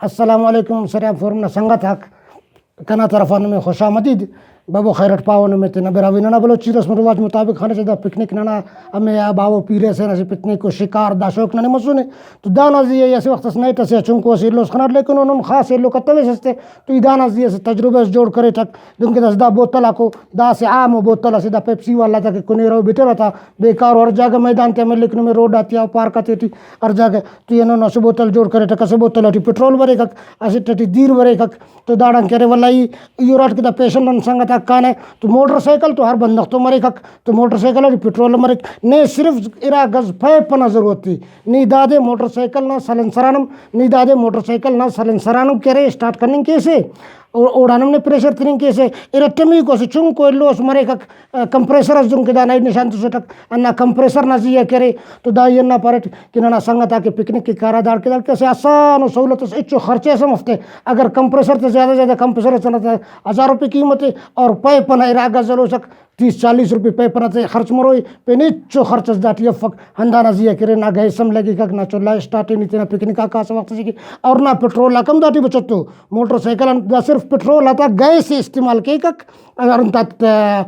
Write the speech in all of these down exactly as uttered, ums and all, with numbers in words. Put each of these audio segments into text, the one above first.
السلام علیکم سریاب فورم نا سنگت آک، کنا طرف آن نمے خوش آمدید۔ بابو خیرٹ پاوہ نمے تینا براہوئی۔ ننا بلوچی رسم و رواج مطابق خنسہ دا پکنک ننا ہمے آ باوہ پیرہ سے نا اسہ پکنک و شکار دا شوق ننے مسنے۔ تو دانا زی آ ای اسہ وخت اس نیٹ اسے آ چنکو اسہ ایلو اس خناٹ، لیکن او نم خاص ایلو کتویس استے۔ تو ای دانا زی آ اسہ تجربہ اس جوڑ کریٹک۔ دنکہ داسہ دا بوتل آکو، دا اسہ عام ءُ بوتل اسے، دا پیپسی والا تا کہ کنیرہ و بٹرہ تا، بیکار و ہر جاگہ میدان تیا ملک نمے، روڈ آتیا و پارک آتیٹی ہر جاگہ۔ تو اینو اسہ بوتل جوڑ کریٹہ، اسہ بوتل ٹی پٹرول بریکک، اسٹ ٹی دیر بریکک۔ تو داڑان کہ ارے واللہ ای، ای اراٹ کہ دا پیشن نن سنگت آک کانہ، تو موٹر سائیکل تو ہر بندغ تو مریکک، تو موٹر سائیکل ٹی پٹرول مریک۔ نے صرف ارا گز پیپ ئنا ضرورت ءِ۔ نی دادے موٹر سائیکل نا سلنسر آن ہم، نی دادے موٹر سائیکل نا سلنسر آن ہم کہ ارے اسٹارٹ کننگ کیسے، او-، اوڑان ہم نے پریشر تننگ کیسے۔ ارٹمیکو اسہ چنکو ایلو اس مریکک، کمپریسر اس دنکہ دانا ہیت نشان تسٹک، ہندا کمپریسر نا زی آ کہ ارے۔ تو دا ای ہندا پاریٹ کہ ننا سنگت آک پکنک کہ کارہ داڑکہ داڑکہ اسہ آسان و سہولت اس، ہچو خرچہ اس ہم افتے۔ اگر کمپریسر تے زیادہ زیادہ کمپریسر اس نا تے ہزار روپے قیمت ءِ، اور پیپ ئنا ارا گز ہلوسک، تیس چالیس روپے پیپ ئنا تے خرچ مروئے، پین ہچو خرچ اس داٹی افک۔ ہندانا زی آ کہ ارے نا گیس ہم لگیکک، نا چولہا اسٹارٹ ءِ، نی تینا پکنک آ کاسہ وخت ئسے کہ، اور نا پٹرول آک ہم داٹی بچتو۔ موٹر سائیکل آن دا صرف پٹرول آتا گیس ءِ استعمال کیکک، اور انتات، آ،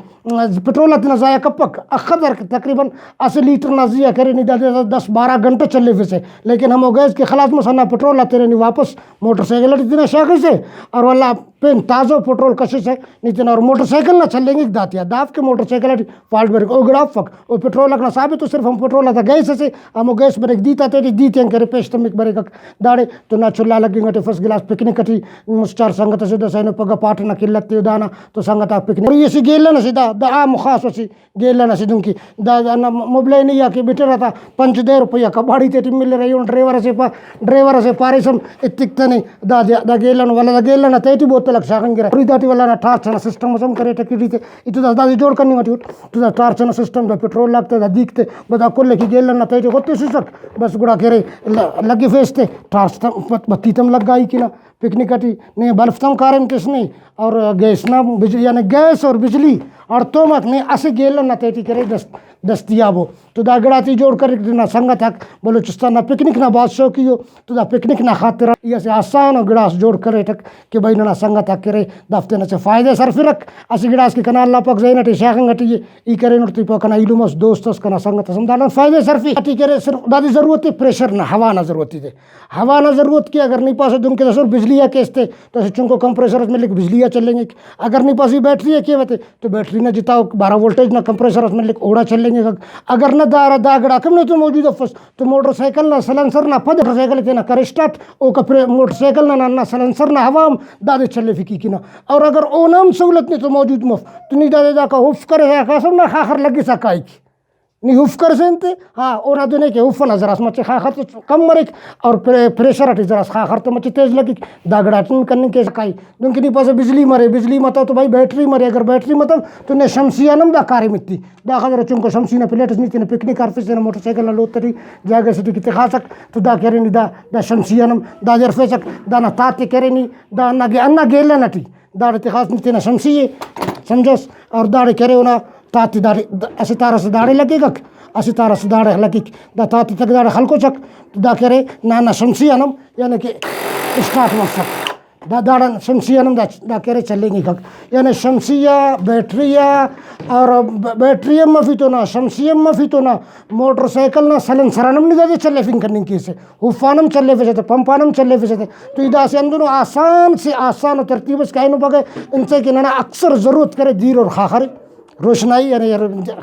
پٹرول آ تینا ضائع کپک، اخہ در تقریباً اسہ لیٹر نا زی آ کہ ارے نی دادے دس بارہ گھنٹہ چلیفسہ، لیکن ہمو گیس کہ خلاص مس، ہندا پٹرول آ تینے نی واپس موٹر سائیکل ٹی تینا شاغسہ، اور ولدا پین تازہ پٹرول کشسہ نی تینا، اور موٹر سائیکل نا چلینگک داتیا، دافک کہ موٹر سائیکل ٹی فالٹ بریک، او گڑا افک۔ او پٹرول آک نا ثابت ءُ، صرف ہم پٹرول آتا گیس اسے، ہمو گیس بریک، دیت آتیٹی دیت آن کہ ارے پیش تمک بریکک داڑے۔ تو نا چولہا لگنگ T first glass picnic T مست چار سنگت اسے، داسہ اینو پگہ پاٹ ئنا قلت ءِ دانا، تو سنگت آک پکنک۔ اور ای اسہ گیلن اسے دا، دا عام خاص اسہ گیلن اسے دنکہ دا، دا ہندا مبلینی آ کہ بٹرہ تا پنچ دہ روپیہ کباڑی تیٹی ملرہ، ایہن ڈرائیور اسے پا، ڈرائیور اسے پاریسم ایتک تنے دا، دا، دا گیلن، ولدا دا گیلن نا تہٹی بوتل آک شاغنگرہ۔ اور ای داٹی ولدا ہندا ٹارچ ئنا سسٹم اس ہم کریٹہ کہ ٹی تے، ای تو دا، دادے جوڑ کننگ ٹی اٹ۔ تو دا ٹارچ ئنا سسٹم، دا پٹرول آک تا، دا دیک تے، ولدا کل ئے کہ گیلن نا تہٹی غٹ تسسک، بس گڑا کہ ارے ل-، لگفیس تے ٹارچ تا بت-، بتی تم لگائی کنا۔ پکنک ٹی نے بلف تم کاریم تس نے، اور گیس نا بج-، یعنی گیس اور بجلی ہڑتوم آک نے اسہ گیلن نا تہٹی کہ ارے دست-، دستیاب ءُ۔ تو دا گڑاتے جوڑ کریک تینا سنگت آک۔ بلوچستان نا پکنک نا بھاز شوقی ءُ، تو دا پکنک نا خاطران ای اسہ آسان ءُ گڑاس جوڑ کریٹک کہ بھئی ننا سنگت آک کہ ارے دافتے اسہ فائدہ ئس ہرفرک۔ اسہ گڑاس کہ کنا اللہ پاک ذہن ٹی شاغنگ ٹی ءِ، ای کرینٹ تے پاوہ کنا ایلم ئس، دوست ئس، کنا سنگت ئس ہم داڑان فائدہ ئس ہرفے۔ ٹی کہ ارے صرف دادے ضرورت ءِ پریشر نا، ہوا نا ضرورت ءِ تے۔ ہوا نا ضرورت کے، اگر نی پاسہ دنکہ داسہ بجلی آ کیس تے، تو اسہ چنکو کمپریسر ئس ملک، بجلی آ چلینگک۔ اگر نی پاسہ بیٹری آ کیوہ تے، تو بیٹری نا جتا بارہ وولٹیج نا کمپریسر ئس ملک، اوڑا چلینگک۔ اگر نہ دا، دا گڑاک ہم نے تو موجود افس، تو موٹر سائیکل نا سلنسر نا پد موٹر سائیکل تینا کر اسٹارٹ، اوکا پرے-، موٹر سائیکل نا، نا، نا سلنسر نا ہوا ہم دادے چلیفک ای کنا۔ اور اگر اونا ہم سہولت نے تو موجود مف، تو نی دادے داکا اف کرے، کاسم نا خاخر لگسا کائک۔ نی اف کرسے انتے، ہاں، اونا دن ءِ کہ اف ئنا زراس مچہ خاخر تو کم مریک، اور پرے-، پریشر ٹی زراس خاخر تو مچہ تیز لگک، دا گڑاٹ نن کننگ کیسہ کائی۔ دنکہ نی پاسہ بجلی مرے، بجلی متو تو بھائی بیٹری مرے، اگر بیٹری متو تو نے شمسی آن ہم دا کاریم ایتی۔ داخہ درو چنکو شمسی نا پلیٹ ئس نی تینا پکنک آ ہرفسہ، تینا موٹر سائیکل نا لوت ٹی جاگہ سے ٹی کہ تخاسک، تو دا کہ ارے نی دا، دا شمسی آن ہم دادے ہرفیسک، دانا تاتے کہ ارے نی دا ہندا گے-، ہندا گیلن ٹی۔ داڑے تخاس نی تینا شمسی ءِ، سمجھوس، اور داڑے کہ ارے اونا تاتے داڑے د-، اسہ تار ئس داڑے لگیکک، اسہ تار ئس داڑے لگیک، دا تاتے تک داڑے خلکوسک، تو دا کہ ارے نا، نا شمسی آن ہم یعنی کہ اسٹارٹ مسک۔ دا داڑان شمسی آن ہم دا، دا کہ ارے چلینگکک۔ یعنی شمسی آ، بیٹری آ، اور ب-، بیٹری ہم مفی تو نا، شمسی ہم مفی تو نا، موٹر سائیکل نا سلنسر آن ہم نی دادے چلیفنگ کننگ کیسہ۔ اف آن ہم چلیفسہ تہ، پمپ آن ہم چلیفسہ تہ۔ تو ای داسہ ہندنو آسان سے آسان و ترتیب اس کہ اینو پگہ انتئے کہ ننا اکثر ضرورت کرے دیر اور خاخر روشنائی، یعنی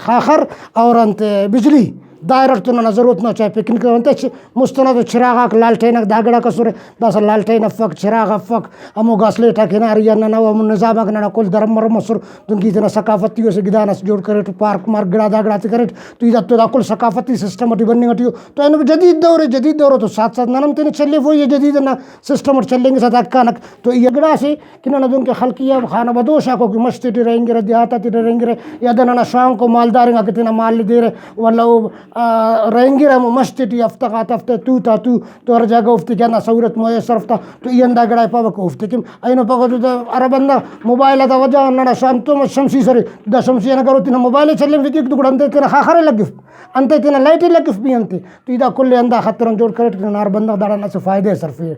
خاخر اور انت بجلی، دا ارٹ تو ننا ضرورت نا، چاہے پکنک انت چ-، مست ئنا تو چراغ آک، لالٹین آک دا گڑاک اسرہ، داسہ لالٹین افک، چراغ افک، ہمو گاس لیٹ آک ہنارے یا ننا ہمو نظام آک ننا کل درم مرم مسر۔ دنکہ ای تینا ثقافتی اسہ گدان اس جوڑ کریٹ، پارک مارک گڑا دا گڑاتے کریٹ، تو ای دا تو دا کل ثقافتی سسٹم ٹی بننگ ٹی ءُ۔ تو اینو جدید دور ءِ، جدید دور ءِ تو ساتھ ساتھ نن ہم تینے چلیفوئی ءِ جدید ئنا سسٹم اٹ چلینگسا داکانک۔ تو ای گڑاسے کہ ننا دنکہ خلقی آ خانہ بدوش آکو کہ مش تیٹی رہینگرہ، دیہات آتیٹی رہینگرہ، یا دا ننا شانکو مالدار انگا کہ تینا مال ءِ دیرہ، ولدا او، آ، رہینگرہ ہمو مش تیٹی ہفتہ غاتا ہفتہ، تو تا تو، تو ہر جاگہ اوفتے کہ ہندا سہولت میسر افتا، تو ای ہندا گڑائے پاوہ کہ اوفتے کن اینو پاوہ تو دا ہرا بندغ موبائل آتا وجہ غان ننا شام تو مچ شمسی سرے، دا شمسی آن اگر او تینا موبائل ئے چلینفک کیک تو گڑا انتئے تینا خاخر ئے لگف، انتئے تینا لائٹ ئے لگف بھی انتے۔ تو ای دا کل ئے ہندا خاطران جوڑ کریٹ کہ ننا ہر بندغ داڑان اسہ فائدہ ئس ہرفے۔